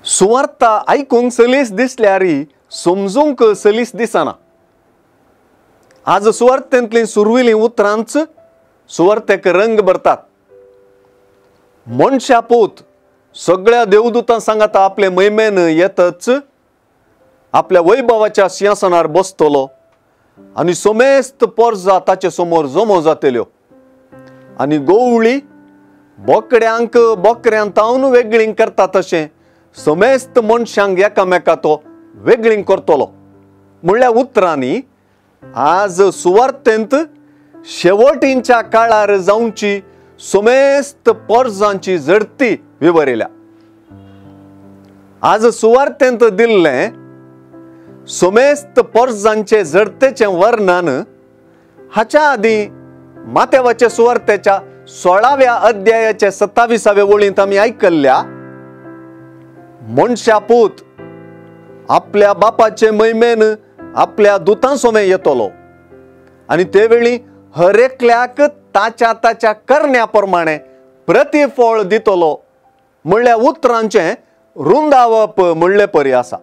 सुवार्ता आयकूंक सलीस दिसल्यार समजूंक सलीस दिसना। आज सुवार्तेंतलीं सुरविलीं उतरांच सुवार्तेक रंग भरतात। मनशा पूत सगळ्या देवदूतां सांगाता आपले महिमेन येतच आपल्या वैभवाच्या सिंहासनार बसतलो आनी समेस्त पोरजा ताचे समोर जमो जातल्यो आनी गोवळी बोकड्यांक बोकऱ्यां तावन वेगळीं करता तशें समेस्त मनशांक एकामेका तो वेगळीं करतलो। म्हणल्या उतरांनी आज सुवार्तेंत शेवटींच्या काळार जावची समेस्त पोरजांची झडती विवरिल्या। आज सुवार्तेंत दिल्लें समेस्त पोरजांचे झडतेचें वर्णन हाच्या आदीं मातेवाचे सुवार्तेच्या 16व्या अध्यायाचे 27व्या वळींत आमी आयकल्ल्या मनशा पूत आपल्या बापाचे महिमेन आपल्या दुतां सोमे येतलो आनी ते वेळी हर एकल्याक ताच्या ताच्या करण्या प्रमाणे प्रतिफळ दितलो म्हणल्या उतरांचें रुंदावप म्हणले परी आसा।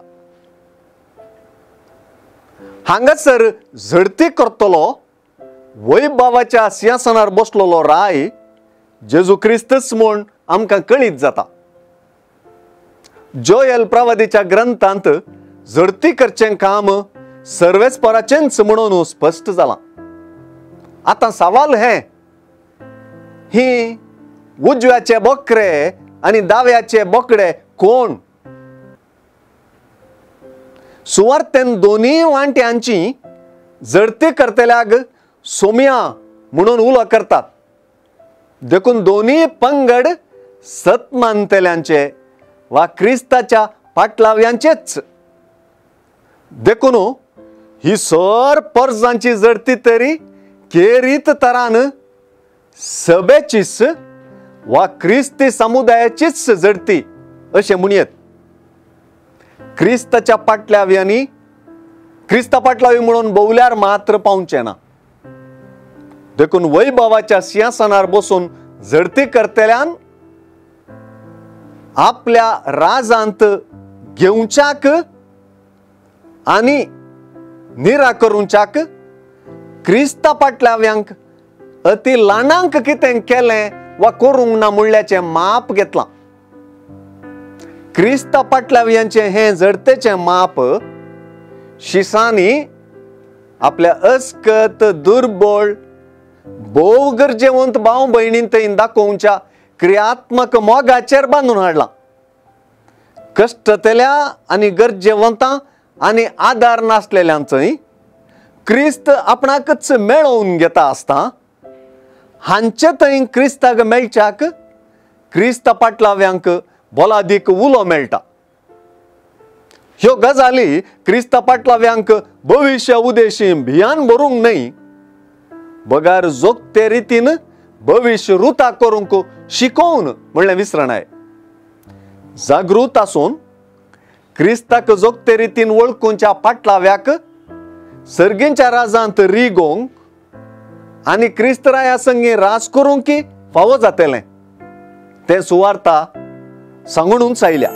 हांगासर झडती करतलो वैभवाच्या सिंहासनार बसलेलो राय जेजू क्रिस्तच म्हूण आमकां कळीत जाता। जोएल प्रवादीच्या ग्रंथांत झडती करचें काम सर्वेस्पराचेंच म्हणून स्पश्ट जालां। आतां सवाल हें, ही उजव्याचे बोकरे आनी दाव्याचे बोकडे कोण? सुवार्तेन दोनूय वांट्यांची झडती करतल्याक सोम्या म्हणून उलो करतात, देखून दोनूय पंगड सत मानतल्यांचे वा क्रिस्ताच्या पाटलाव्यांचेच। देखून ही सर परजांची झडती तरी केरीत तरान सभेचीच वा क्रिस्ती समुदायाचीच झडती अशें म्हणयेत। क्रिस्ताच्या पाटलाव्यांनी क्रिस्ता पाटलावी म्हणून भोवल्यार मात्र पावचें ना। देखून वैभवाच्या सिंहासनार बसून झडती करतल्यान आपल्या राजांत घेवच्याक आनी निराकरूंच्याक क्रिस्ता पाटलाव्यांक अती ल्हानांक कितें केलें वा करूंक ना म्हणल्याचें माप घेतलां। क्रिस्ता पाटलाव्यांचें हें झडतेचें माप शिसांनी आपल्या अस्कत दुर्बळ भोव गरजेवंत भाव भयणीन थंय दाखोवच्या क्रियात्मक मोगाचेर बांदून हाडलां। कश्टतल्या आनी गरजेवंतां आनी आदार नासलेल्यांचोय क्रिस्त आपणाकच मेळोवन घेता आसता। हांचे थंय क्रिस्ताक मेळच्याक क्रिस्ता पाटलाव्यांक बोलादीक उलो मेळटा। ह्यो गजाली क्रिस्ता पाटलाव्यांक भविश्य उदेशी भियान भरूंक न्हय, बगार जोगते रितीन भविश्य रुता करूंक शिकोवन म्हणलें विसरणाय। जागृत आसून क्रिस्ताक जोगते रितीन वळखूंच्या पाटलाव्याक सर्गींच्या राजांत रिगोवंक आनी क्रिस्तराया संगी राज करूंक की फावो जातलें तें सुवार्ता सांगून आयल्या।